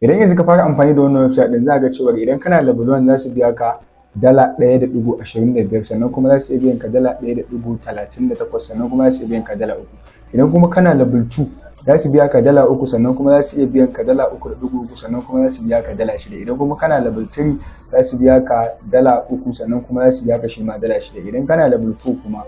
Idan yanzu ka fara amfani da wannan website din, za ga cewa idan kana level 1 za su biya ka $1.25, sannan kuma za su iya biyan ka $1.38, sannan kuma za su iya biyan ka $3. Idan kuma kana level 2, za su biya ka $3, sannan kuma za su iya biyan ka $3.3, sannan kuma za su biya ka $6. Idan kuma kana level 3, za su biya ka $3, sannan kuma za su biya ka shi ma $6. Idan kana level 4 kuma,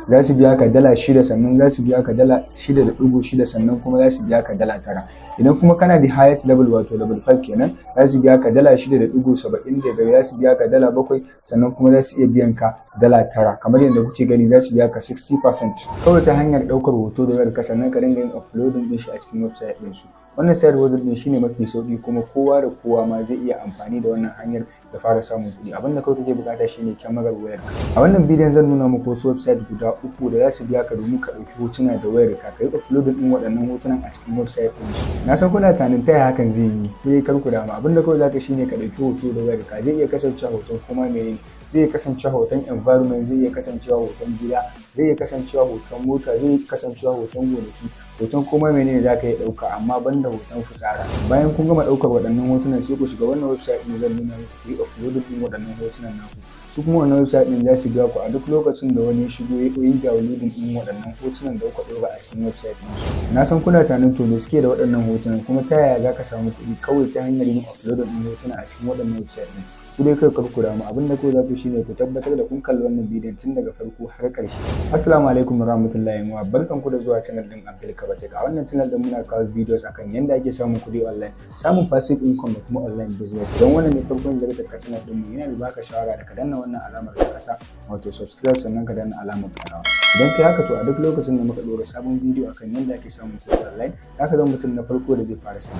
za su biya ka $6, sannan za su biya ka $6.6, sannan kuma za su biya ka $9. Idan kuma kana da highest level, wato level 5 kenan, za su biya ka $6.75, za su biya ka $7, sannan kuma za su iya biyan ka $9. Kamar yadda kuke gani, za su biya ka 60% kawai ta hanyar ɗaukar hoto da wayarka, sannan ka dinga yin uploading din shi a cikin website ɗin su. Wannan side hustle din shine mafi sauki, kuma kowa da kowa ma zai iya amfani da wannan hanyar da fara samun kuɗi. Abinda kawai kake bukata shine kyamarar wayarka. A wannan bidiyon zan nuna muku wasu website guda uku da za su biya ka domin ka ɗauki hotuna da wayarka, ka yi uploading ɗin waɗannan hotunan a cikin website ɗin su. Na san kuna tunanin ta yaya hakan zai yi. Ko kar ku damu, abinda kawai zaka shine ka ɗauki hoto da wayarka. Zai iya kasancewa hoton kuma menene, zai iya kasancewa hoton environment, zai iya kasancewa hoton gida, zai iya kasancewa hoton mota, zai iya kasancewa hoton gonaki, hoton kuma menene za ka iya ɗauka, amma banda hoton fitsara. Bayan kun gama ɗaukar waɗannan hotunan, sai ku shiga wannan website ɗin zan nuna muku, ku yi uploading ɗin waɗannan hotunan naku. Su kuma wannan website ɗin za su biya ku a duk lokacin da wani shigo ya yi downloading ɗin waɗannan hotunan da kuka ɗora a cikin website ɗin su. Na san kuna tunanin, to me suke da waɗannan hotunan, kuma ta yaya za ka samu kuɗi kawai ta hanyar yin uploading ɗin hotuna a cikin waɗannan website ɗin? Ku dai kai kar ku damu, abin da kawai za ku shine ku tabbatar da kun kalli wannan bidiyon tun daga farko har ƙarshe. Assalamu alaikum warahmatullahi wa barkanku da zuwa channel din Abdul Kabatek. A wannan channel din muna kawo videos akan yadda ake samun kuɗi online, samun passive income da kuma online business. Idan wannan ne farkon ziyartar ka channel din mu, yana da baka shawara da ka danna wannan alamar ta ƙasa, wato subscribe, sannan ka danna alamar ƙararrawa. Idan kai haka, to a duk lokacin da muka ɗora sabon bidiyo akan yadda ake samun kuɗi online, zaka zama mutum na farko da zai fara sani.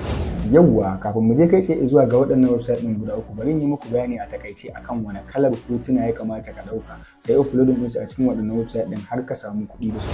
Yawwa, kafin mu je kai tsaye zuwa ga waɗannan website ɗin guda uku, bari in yi muku bayani a takaice akan wani kalar hotuna ya kamata ka ɗauka ka yi uploading ɗinsu a cikin waɗannan website ɗin har ka samu kuɗi da su.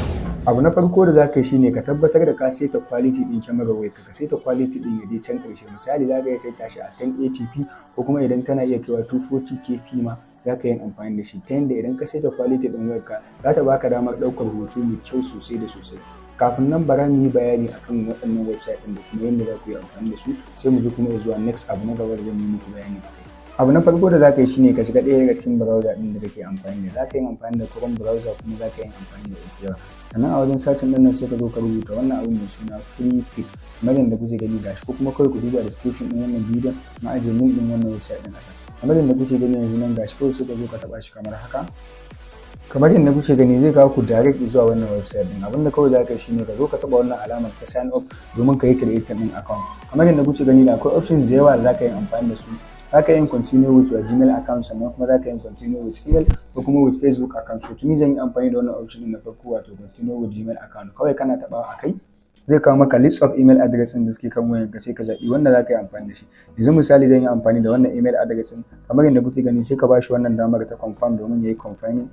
Abu na farko da za ka yi shine ka tabbatar da ka saita quality ɗin kyamarar wayarka, ka saita quality ɗin ya je can ƙarshe. Misali, za ka iya saita shi a 1080p, ko kuma idan tana iya kaiwa 240kp ma za ka yi amfani da shi, ta yanda idan ka saita quality ɗin wayarka, za ta baka damar ɗaukar hoto mai kyau sosai da sosai. Kafin nan, bara mu yi bayani akan waɗannan website ɗin da kuma yadda za ku yi amfani da su, sai mu je kuma zuwa next abu na gaba da zan yi muku bayani akai. Abu na farko da za ka yi shine ka shiga ɗaya daga cikin browser ɗin da kake amfani da. Za ka yi amfani da Chrome browser, kuma za ka yi amfani da Opera. Sannan a wajen searching ɗin nan, sai ka zo ka rubuta wannan abu mai suna Freepik, kamar yadda kuke gani gashi, ko kuma kawai ku duba description ɗin wannan bidiyon, na ajiye link ɗin wannan website ɗin a can. Kamar yadda kuke gani yanzu nan gashi, kawai sai ka zo ka taɓa shi kamar haka. Kamar yadda kuke gani, zai kawo ku direct zuwa wannan website din. Abinda kawai za ka yi shine ka zo ka taba wannan alamar ta sign up domin ka yi creating din account. Kamar yadda kuke gani, da akwai options da yawa da za ka yi amfani da su. Za ka yi continue with your Gmail account, sannan kuma za ka yi continue with email ko kuma with Facebook account. So tuni zan yi amfani da wannan option din na farko, wato continue with Gmail account. Kawai kana tabawa akai, zai kawo maka list of email address ɗin da suke kan wayanka, sai ka zaɓi wanda za ka yi amfani da shi. Yanzu misali, zan yi amfani da wannan email address ɗin. Kamar yadda kuke gani, sai ka ba shi wannan damar ta confirm domin ya yi confirming.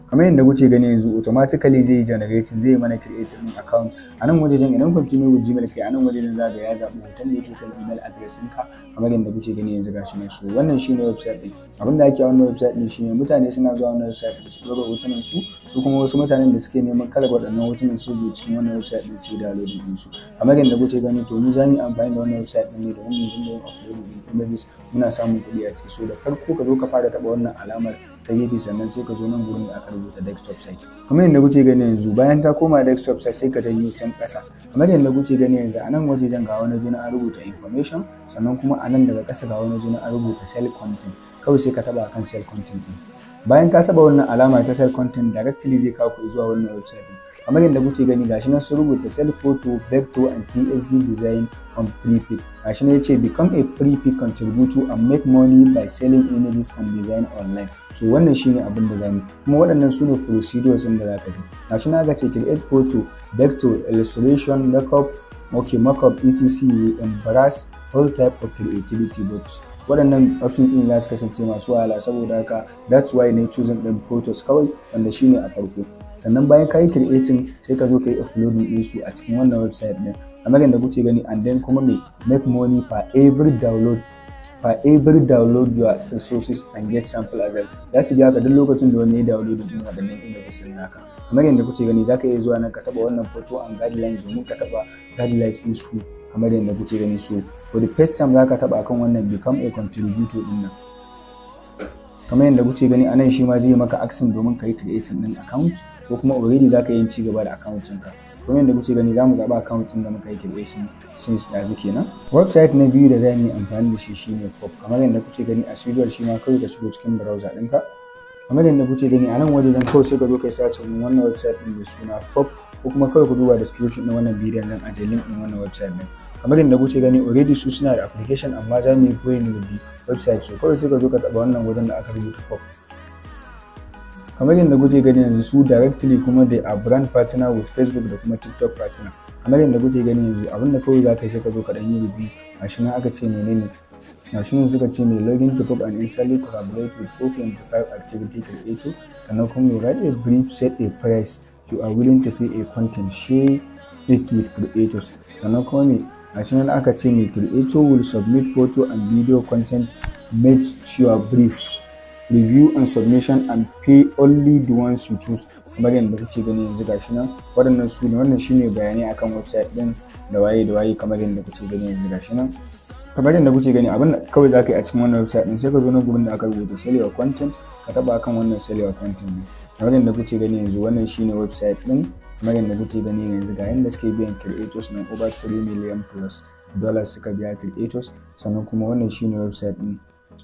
Kamar yadda kuke gani yanzu, automatically zai yi generating, zai yi mana creating din account a nan wajejen. Idan continue with Gmail kai, a nan wajejen za ga ya zaɓi hoton da yake kan email address ɗinka, kamar yadda kuke gani yanzu gashi nan. So wannan shine website ɗin. Abin da ake a wannan website ɗin shine mutane suna zuwa wannan website ɗin su ɗora hotunan su, su kuma wasu mutanen da suke neman kalar waɗannan hotunan su zo cikin wannan website ɗin su yi downloading ɗin su, kamar yadda kuke gani. To mu za mu yi amfani da wannan website ɗin ne domin mu dinga yin uploading ɗin images, muna samun kuɗi a ciki. So da farko ka zo ka fara taɓa wannan alamar ta gefe, sannan sai ka zo nan gurin da aka rubuta desktop site, kamar yadda kuke gani yanzu. Bayan ta koma desktop site, sai ka janyo can ƙasa. Kamar yadda kuke gani yanzu, a nan wajejen ga wani waje an rubuta information, sannan kuma a nan daga ƙasa ga wani waje an rubuta sell content. Kawai sai ka taɓa akan sell content ɗin. Bayan ka taɓa wannan alama ta sell content, directly zai kawo ku zuwa wannan website ɗin. Kamar yadda kuke gani, gashi nan sun rubuta "Sell photo, vector and PSD design on Freepik". Gashi nan yace "Become a Freepik contributor and make money by selling images and design online". So wannan shine abin da zamu, kuma waɗannan su ne procedures ɗin da zaka bi. Gashi nan aka ce "Create photo, vector, illustration, makeup", okay, "makeup, etc. We embrace all type of creativity", but waɗannan options ɗin za su kasance masu wahala. Saboda haka that's why na choosing ɗin photos kawai, wanda shine a farko. Sannan bayan ka yi creating, sai ka zo ka yi uploading ɗinsu a cikin wannan website ɗin, kamar yadda kuke gani, and then kuma mai make money per every download your resources and get sample as well. Za su biya ka duk lokacin da wani ya download din waɗannan images ɗin naka. Kamar yadda kuke gani, za ka iya zuwa nan ka taɓa wannan photo and guidelines domin ka taɓa guidelines ɗin su. Kamar yadda kuke gani, so for the first time za ka taɓa akan wannan "Become a contributor" ɗin nan. Kamar yadda kuke gani, anan shi ma zai maka asking domin ka yi creating ɗin account, ko kuma already za ka yi ci gaba da account ɗinka. So kamar yadda kuke gani, za mu zaɓi account ɗin da muka yi creation since yanzu kenan. Website na biyu da za mu yi amfani da shi shine Pop. Kamar yadda kuke gani, as usual shi ma kawai ka shigo cikin browser ɗinka. Kamar yadda kuke gani, a nan wajen kawai sai ka zo kai search ɗin wannan website ɗin mai suna Pop, ko kuma kawai ku duba description ɗin wannan bidiyon, zan ajiye link ɗin wannan website ɗin. Kamar yadda kuke gani, already su suna da application, amma za mu yi going with the website. So kawai sai ka zo ka taɓa wannan wajen da aka rubuta Pop. Kamar yadda kuke gani yanzu, su directly kuma they are brand partner with Facebook da kuma TikTok partner. Kamar yadda kuke gani yanzu, abinda kawai za ka yi, sai ka zo ka ɗan yi review. Gashi nan aka ce menene? Gashi nan suka ce mai "Login to Pop and instantly collaborate with 4.5 activity creator." Sannan kuma mai "Write a brief, set a price you are willing to pay a content, share it with creators." Sannan kuma mai? Gashi nan aka ce mai "Creator will submit photo and video content made to your brief, review and submission, and pay only the ones you choose." Kamar yadda kuke gani yanzu, gashi nan, waɗannan su ne, wannan shine bayanai akan website ɗin da waye da waye. Kamar yadda kuke gani yanzu, gashi nan, kamar yadda kuke gani, abin da kawai za ka yi a cikin wannan website ɗin, sai ka zo nan gurin da aka rubuta "Sell your content", ka taɓa kan wannan "Sell your content" ɗin. Kamar yadda kuke gani yanzu, wannan shine website ɗin. Kamar yadda kuke gani yanzu, ga yanda suke biyan creators nan, over 3 million plus dollars suka biya creators. Sannan kuma wannan shine website ɗin.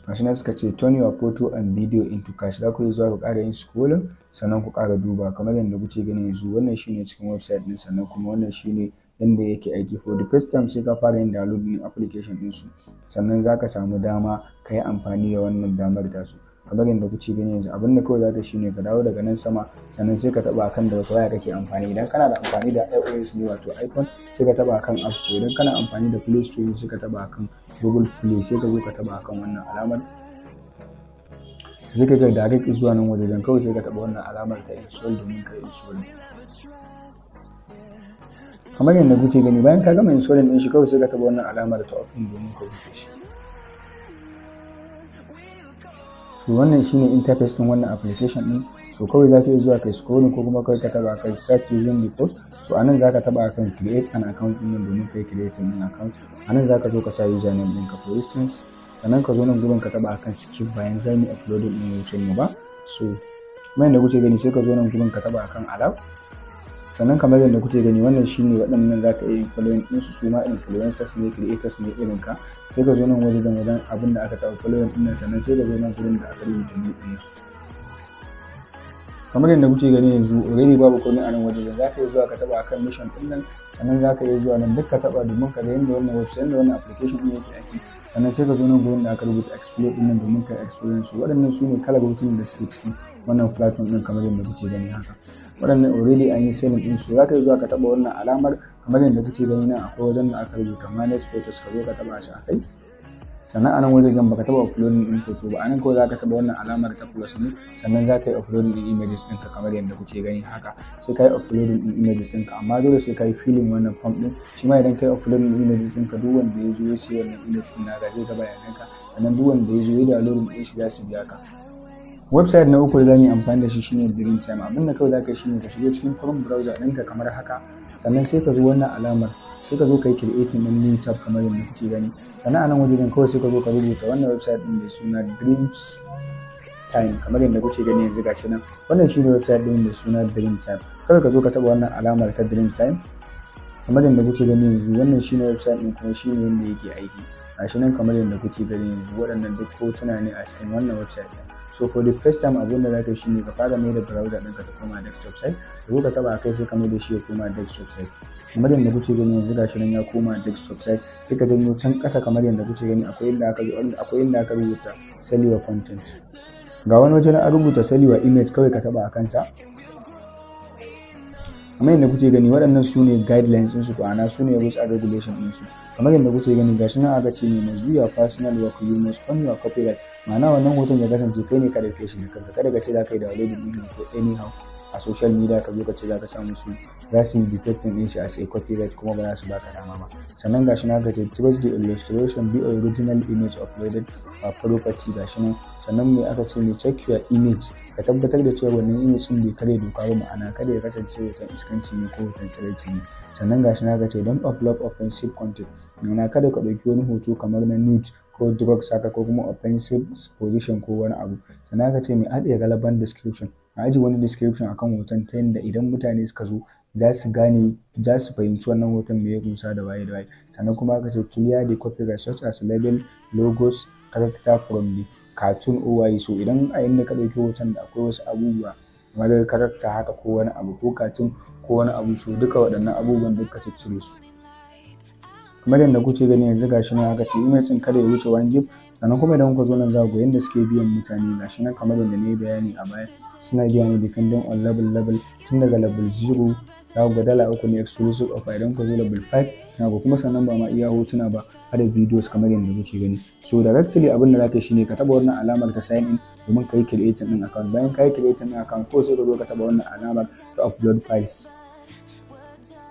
Gashi nan suka ce "Turn your photo and video into cash." Za ku iya zuwa ku ƙara yin scrolling, sannan ku ƙara duba. Kamar yadda kuke gani yanzu, wannan shine cikin website ɗin, sannan kuma wannan shine yanda yake aiki. For the first time, sai ka fara yin download ɗin application ɗinsu, sannan za ka samu dama ka yi amfani da wannan damar tasu. Kamar yadda kuke gani yanzu, abin da kawai za ka shine ka dawo daga nan sama, sannan sai ka taɓa akan da wata waya kake amfani. Idan kana da amfani da iOS ne, wato iPhone, sai ka taɓa akan App Store. Idan kana amfani da Play Store ne, sai ka taɓa akan Google Play. Sai ka zo ka taɓa akan wannan alamar, sai ka ga direct zuwa nan wajejen. Kawai sai ka taɓa wannan alamar ta install domin ka install. Kamar yadda kuke gani, bayan ka gama installing din shi, kawai sai ka taɓa wannan alamar ta open domin ka buɗe shi. So wannan shine interface din wannan application din. So kawai za ka iya zuwa kai scrolling, ko kuma kawai ka taba kai "Start using the code". So anan za ka taba kan "Create an account" din nan domin kai creating din account. Anan za ka zo ka sa username ɗinka, for instance, sannan ka zo nan gurin ka taba akan skip bayan za mu uploading din hoton mu ba. So kamar yadda kuke gani, sai ka zo nan gurin ka taba akan allow. Sannan kamar yadda kuke gani, wannan shine waɗannan za ka iya yin following ɗinsu, su ma influencers ne, creators ne irin ka. Sai ka zo nan wajen abin da aka taɓa following ɗin nan, sannan sai ka zo nan gurin da aka rubuta "New" ɗin nan. Kamar yadda kuke gani yanzu, already babu komai a nan wajen. Za ka iya zuwa ka taɓa akan mission ɗin nan, sannan za ka iya zuwa nan duk ka taɓa domin ka ga yadda wannan website, yadda wannan application ɗin yake aiki. Sannan sai ka zo nan gurin da aka rubuta "Explore" ɗin nan domin ka experience. Waɗannan su ne kalar hotunan da suke cikin wannan platform ɗin. Kamar yadda kuke gani haka, waɗannan already an yi selling ɗin su. Za ka iya zuwa ka taɓa wannan alamar. Kamar yadda kuke gani, nan akwai wajen da aka rubuta "Manage photos", ka zo ka taɓa shi a kai. Sannan a nan wajen baka taɓa uploading ɗin photo ba, a nan kawai za ka taɓa wannan alamar ta plus ne, sannan za ka yi uploading ɗin images ɗinka. Kamar yadda kuke gani haka, sai ka yi uploading ɗin images ɗinka, amma dole sai ka yi filling wannan form ɗin. Shi ma idan ka yi uploading ɗin images ɗinka, duk wanda ya zo ya siya wannan image ɗin naka zai ga bayananka, sannan duk wanda ya zo ya downloading ɗin shi za su biya ka. Website na uku da za mu yi amfani da shi shine Dream Time. Abin da kawai za ka yi shine ka shiga cikin Chrome browser ɗinka kamar haka, sannan sai ka zo wannan alamar, sai ka zo ka yi creating ɗin new tab kamar yadda kuke gani. Sannan a nan wajen kawai sai ka zo ka rubuta wannan website ɗin mai suna Dreams Time. Kamar yadda kuke gani yanzu, gashi nan, wannan shine website ɗin mai suna Dream Time. Kawai ka zo ka taɓa wannan alamar ta Dream Time. Kamar yadda kuke gani yanzu, wannan shine website ɗin, kuma shine yadda yake aiki. Gashi nan, kamar yadda kuke gani yanzu, waɗannan duk hotuna ne a cikin wannan website ɗin. So for the first time, abin da zaka yi shine ka fara mai da browser ɗinka ta koma desktop site. Ka zo ka taɓa kai, sai ka mai da shi ya koma desktop site. Kamar yadda kuke gani yanzu, gashi nan ya koma desktop site. Sai ka janyo can ƙasa. Kamar yadda kuke gani, akwai inda aka rubuta "Sell your content". Ga wani waje na an rubuta "Sell your image", kawai ka taɓa a kansa. Kamar yadda kuke gani, waɗannan su ne guidelines ɗinsu, ma'ana su ne rules and regulation ɗinsu. Kamar yadda kuke gani, gashi nan aka ce ne "Must be your personal work, you must own your copyright." Ma'ana, wannan hoton ya kasance kai ne ka ɗauke shi da kanka. Kada ka ce za ka yi downloading ɗin hoto anyhow. a social media ka zo ka ce za ka sa musu, za su yi detecting din shi as a copyright, kuma ba za su baka dama ba. Sannan gashi nan aka ce trust the illustration be original image uploaded a property, gashi nan. Sannan me aka ce? Ne check your image, ka tabbatar da cewa wannan image din bai kare doka ba, ma'ana kada ya kasance hoton iskanci ne ko hoton tsiraici ne. Sannan gashi nan aka ce don't upload offensive content, ma'ana kada ka ɗauki wani hoto kamar na nude ko drugs haka, ko kuma offensive position ko wani abu. Sannan aka ce mai add a relevant description, a ajiye wani description akan hoton ta yadda idan mutane suka zo za su gane, za su fahimci wannan hoton me ya kunsa da waye da waye. Sannan kuma aka ce clear the copyright such as label, logos, character from the cartoon or waye. So idan a inda ka ɗauki hoton da akwai wasu abubuwa kamar character haka ko wani abu ko cartoon ko wani abu, so duka waɗannan abubuwan duk ka ciccire su. Kamar yadda kuke gani yanzu, gashi nan aka ce image ɗin kada ya wuce 1 gig. Sannan kuma idan kuka zo nan, za ku ga yadda suke biyan mutane. Gashi nan, kamar yadda na yi bayani a baya, suna biya ne depending on level level. Tun daga level 0 za ku ga $3 ne exclusive offer. Idan ku zo level 5 na ku kuma, sannan ba ma iya hotuna ba, har da videos, kamar yadda kuke gani. So directly abin da zaka yi shine ka taba wannan alamar ta sign in domin ka yi creating din account. Bayan ka yi creating din account ko, sai ka zo ka taba wannan alamar ta upload files.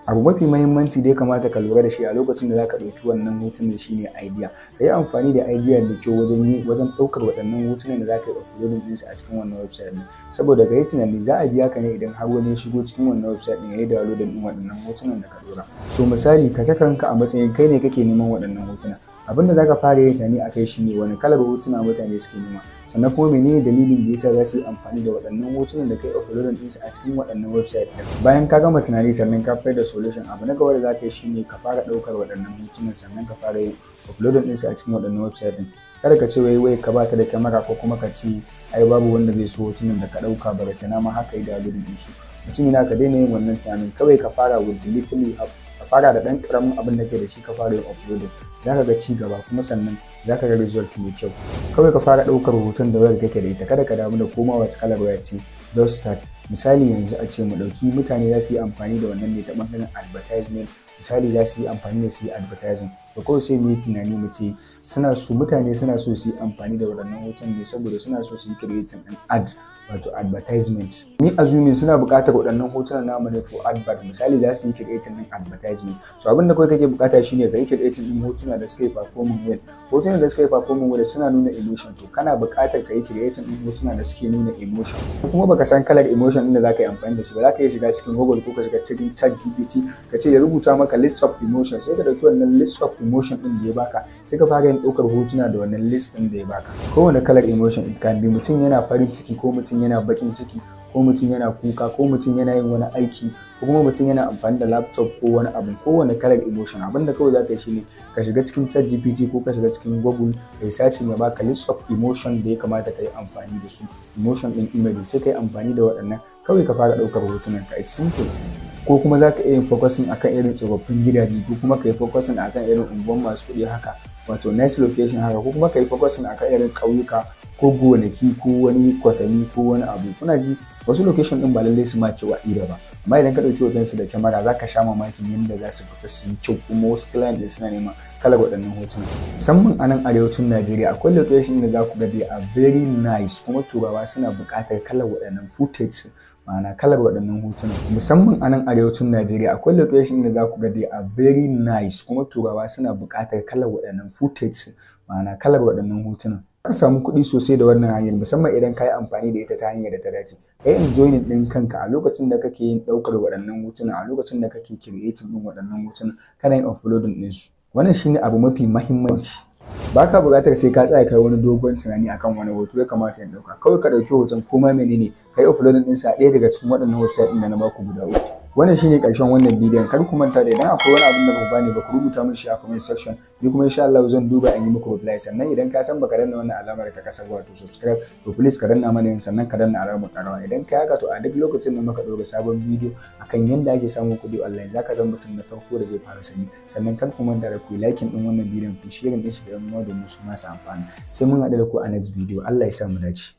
Abu mafi mahimmanci da ya kamata ka lura da shi a lokacin da za ka ɗauki wannan hotunan shine idea. Ka yi amfani da idea da kyau wajen ɗaukar waɗannan hotunan da za ka yi uploading ɗinsu a cikin wannan website ɗin, saboda ka yi tunani za a biya ka ne idan har wani ya shigo cikin wannan website ɗin ya yi downloading ɗin waɗannan hotunan da ka ɗora. So misali, ka saka kanka a matsayin kai ne kake neman waɗannan hotuna. Abin da za ka fara yi tunani a kai shine wani kalar hotuna mutane suke nema, sannan kuma menene dalilin da yasa za su yi amfani da waɗannan hotunan da kai uploading ɗinsu a cikin waɗannan website ɗin. Bayan ka gama tunani, sannan ka fitar da solution, abu na gaba da za ka yi shine ka fara ɗaukar waɗannan hotunan, sannan ka fara yin uploading ɗinsu a cikin waɗannan website ɗin. Kada ka ce wai wai ka bata da kyamara, ko kuma ka ce ai babu wanda zai so hotunan da ka ɗauka, barantana ma haka yi downloading ɗinsu. Mutum yana ka daina yin wannan tunanin, kawai ka fara with the little you have. Ka fara da ɗan ƙaramin abin da ke da shi, ka fara yin uploading, za ka ga ci gaba, kuma sannan za ka ga result mai kyau. Kawai ka fara ɗaukar hoton da wayar kake da ita, kada ka damu da koma wace kalar waya ce, just start. Misali, yanzu a ce mu ɗauki mutane za su yi amfani da wannan ne ta ɓangaren advertisement. Misali, za su yi amfani da su yi advertising, to kawai sai mu yi tunani mu ce suna so, mutane suna so su yi amfani da waɗannan hoton ne saboda suna so su yi creating an ad, wato advertisement. Ni assuming suna buƙatar waɗannan hotunan namu ne for advert. Misali, za su yi creating din advertisement. So abin da kawai kake buƙata shine ka yi creating din hotuna da suka yi performing well. Hotunan da suka yi performing well suna nuna emotion, to kana buƙatar ka yi creating din hotuna da suke nuna emotion. Kuma baka san kalar emotion din da za ka yi amfani da shi ba, za ka iya shiga cikin Google ko ka shiga cikin ChatGPT ka ce ya rubuta maka list of emotion. Sai ka ɗauki wannan list of emotion din da ya baka, sai ka fara yin ɗaukar hotuna da wannan list din da ya baka. Kowane kalar emotion, it can be mutum yana farin ciki, ko mutum yana bakin ciki, ko mutum yana kuka, ko mutum yana yin wani aiki, ko kuma mutum yana amfani da laptop ko wani abu, kowane kalar emotion. Abin da kawai za ka yi shine ka shiga cikin ChatGPT ko ka shiga cikin Google, ka yi searching ya baka list of emotion da ya kamata ka yi amfani da su, emotion din image, sai ka yi amfani da waɗannan, kawai ka fara ɗaukar hotunan ka. It's simple. Ko kuma za ka iya yin focusing akan irin tsofaffin gidaje, ko kuma ka yi focusing akan irin unguwan masu kuɗi haka, wato nice location haka, ko kuma ka yi focusing akan irin ƙauyuka ko gonaki ko wani kwatami ko wani abu. Kuna ji, wasu location din ba lallai su ma kyau a ido ba, amma idan ka ɗauki hoton su da kyamara, za ka sha mamakin yadda za su fita su yi kyau. Kuma wasu client din suna neman kalar waɗannan hotuna. Musamman a nan arewacin Najeriya, akwai location da za ku ga they are very nice, kuma Turawa suna buƙatar kalar waɗannan footage, ma'ana kalar waɗannan hotuna. Musamman a nan arewacin Najeriya, akwai location da za ku ga they are very nice, kuma Turawa suna buƙatar kalar waɗannan footage, ma'ana kalar waɗannan hotunan. Ka samu kuɗi sosai da wannan hanyar, musamman idan ka yi amfani da ita ta hanyar da ta dace. Ka yi enjoying ɗin kanka a lokacin da kake yin ɗaukar waɗannan hotuna, a lokacin da kake creating ɗin waɗannan hotuna, kana yin uploading ɗinsu. Wannan shine abu mafi mahimmanci. Ba ka buƙatar sai ka tsaya kai wani dogon tunani akan wani hoto ya kamata in ɗauka. Kawai ka ɗauki hoton koma menene, ka yi uploading ɗinsa a ɗaya daga cikin waɗannan website ɗin da na baku guda uku. Wannan shine ƙarshen wannan bidiyon. Kar ku manta da idan akwai wani abin da ba ku gane ba, ku rubuta min shi a comment section, ni kuma insha Allah zan duba in yi muku reply. Sannan idan ka san baka danna wannan alamar ta kasar, wato subscribe, to please ka danna mana yin, sannan ka danna alamar ƙararrawa. Idan ka haka, to a duk lokacin da muka ɗora sabon bidiyo akan yadda ake samun kuɗi online, zaka zama mutum na farko da zai fara sani. Sannan kar ku manta da ku yi liking ɗin wannan bidiyon, ku share ɗin shi ga 'yan uwa domin su ma su amfana. Sai mun haɗu da ku a next video. Allah ya sa mu dace.